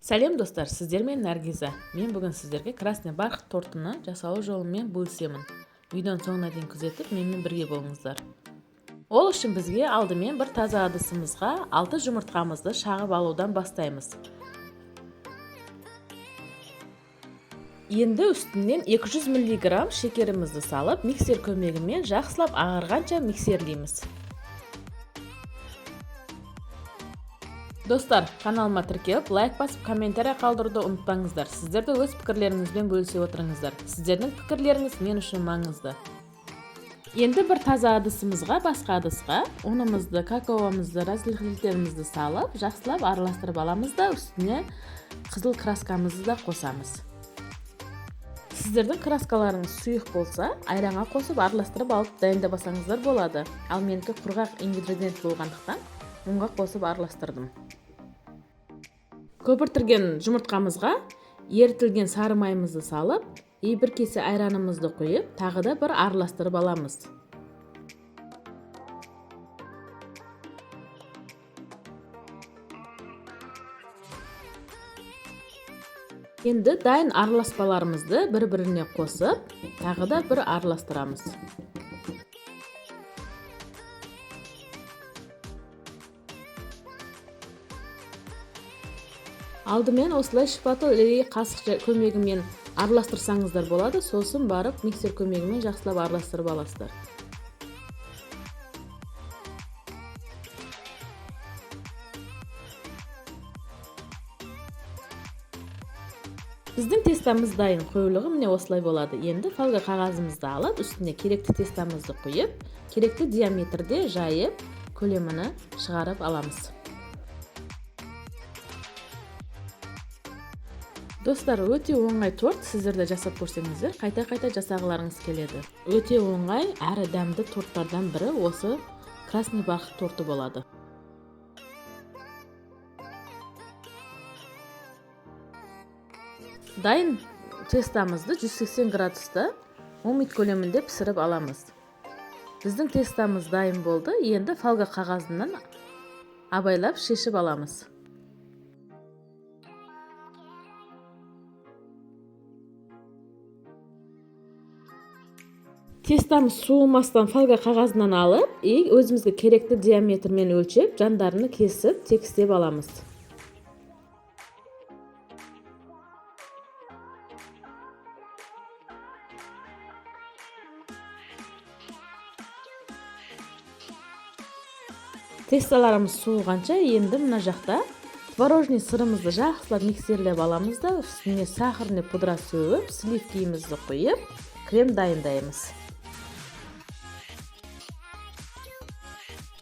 Сәлем, достар! Сіздермен Наргиза. Мен бүгін сіздерге красный бархат тортыны жасалу жолымен бөлісемін. Видеоның соңына дейін күзетіп, менімен бірге болыңыздар. Ол үшін бізге алдымен бір таза ыдысымызға 6 жұмыртқамызды шағып алудан бастаймыз. Енді үстінен 200 миллиграмм шекерімізді салып, миксер көмегімен жақсылап ағарғанша миксерлейміз. Достар, каналыма тіркеліп, лайк басып, комментарий қалдыруды ұмытпаңыздар. Сіздер де өз пікірлеріңізбен бөлісе отырыңыздар. Сіздердің пікірлеріңіз мен үшін маңызды. Енді бір таза ыдысымызға, басқа ыдысқа ұнымызды, какаомызды, разрыхлительімізді салып, жақсылап араластырып аламыз да, үстіне қызыл краскамызды да қосамыз. Сіздердің краскаларыңыз сұйық болса, айранға қосып араластырып алып дайындап алсаңыздар болады. Ал менікі құрғақ ингредиент болғандықтан, ұнға қосып араластырдым. Көпіртілген жұмыртқамызға ерітілген сары майымызды салып, и бір кесе айранымызды құйып, тағы да бір араластырып аламыз. Енді дайын араласпаларымызды бір-біріне қосып, тағы да бір араластырамыз. Алдымен осылай шпатул или қасық көмегімен араластырсаңыздар болады, сосын барып миксер көмегімен жақсылап араластырып аласыздар. Біздің тестамыз дайын, қоюлығы міне осылай болады. Енді фольга қағазымызды алып, үстіне керекті тестамызды құйып, керекті диаметрде жайып, көлеміні шығарып аламыз. Достар, өте оңай торт, сіздер де жасап көрсеңіздер, қайта-қайта жасағыларыңыз келеді. Өте оңай әрі дәмді торттардан бірі осы красный бархат торты болады. Дайын тестамызды 180 градуста 10 минут көлемінде пісіріп аламыз. Біздің тестамыз дайын болды, енді фольга қағазынан абайлап шешіп аламыз. Тестамыз суымастан фольга қағазынан алып, и өзімізге керекті диаметрмен өлшеп, жандарını кесіп, тегістеп аламыз. Тесталарымыз суығанша енді мына жақта творожный сырымызды жақсылап миксерлеп аламыз да, үстіне сахарный пудра сеуіп, сливкиімізді құйып, крем дайындаймыз.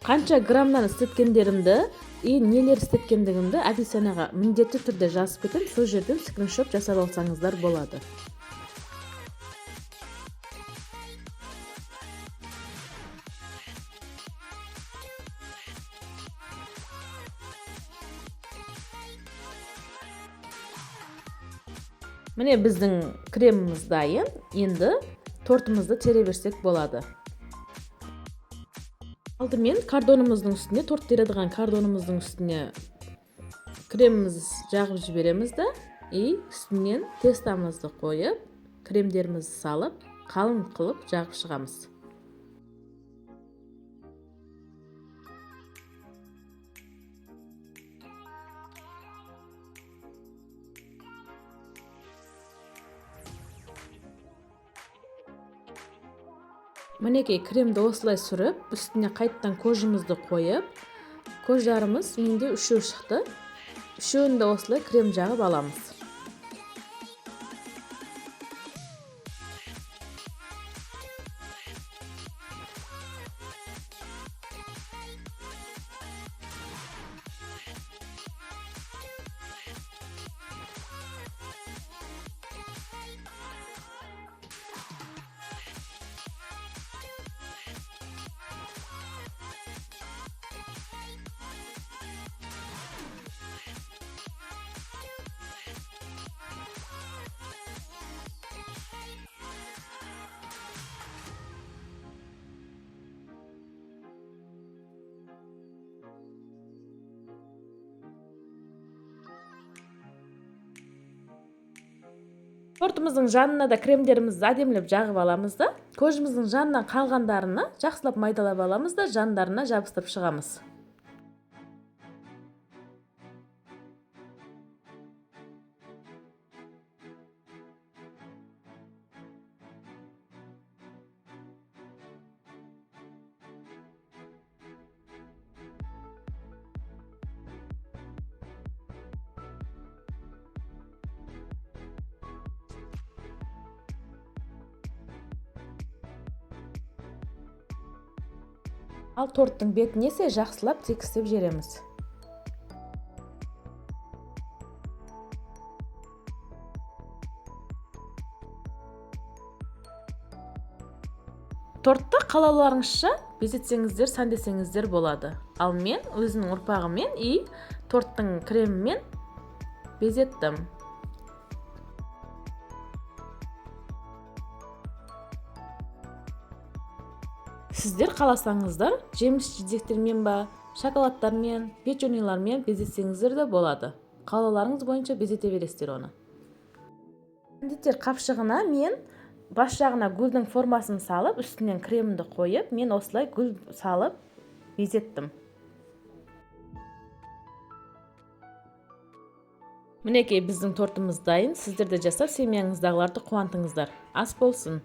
Қанша граммнан істеткендерімді и нелер істеткендігімді описанияға міндетті түрде жазып кетемін, сол жерден скриншот жасап алсаңыздар болады. Міне, біздің креміміз дайын, енді тортымызды тере берсек болады. Алдымен картонымыздың үстіне, торт тередіған картонымыздың үстіне креміміз жағып жібереміз да, и үстінен тестамызды қойып, кремдерімізді салып, қалың қылып жағып шығамыз. Мінекей, кремді осылай сүріп, үстіне қайттан кожамызды қойып, кожарымыз менде үшеу шықты, үшеуін де осылай крем жағып аламыз. Тортымыздың жанына да кремдерімізді әдемілеп жағып аламыз да, коржымыздың жанынан қалғандарына жақсылап майдалап аламыз да, жандарына жабыстырып шығамыз. Ал торттың бетін есе жақсылап тегістеп жібереміз. Тортты қалауларыңызша безетсеңіздер, сәндесеңіздер болады. Ал мен өзімнің ұрпағыммен и торттың кремімен безеттім. Сіздер қаласаңыздар, жеміс жидектермен ба, шоколадтармен, печеньелармен безетсеңіздер де болады. Қалауларыңыз бойынша безете бересіздер оны. Кондитер қапшығына мен бас жағына гүлдің формасын салып, үстінен кремді қойып, мен осылай гүл салып безеттім. Мінекей, біздің тортымыз дайын. Сіздер де жасап, семьяңыздағыларды қуантыңыздар. Ас болсын.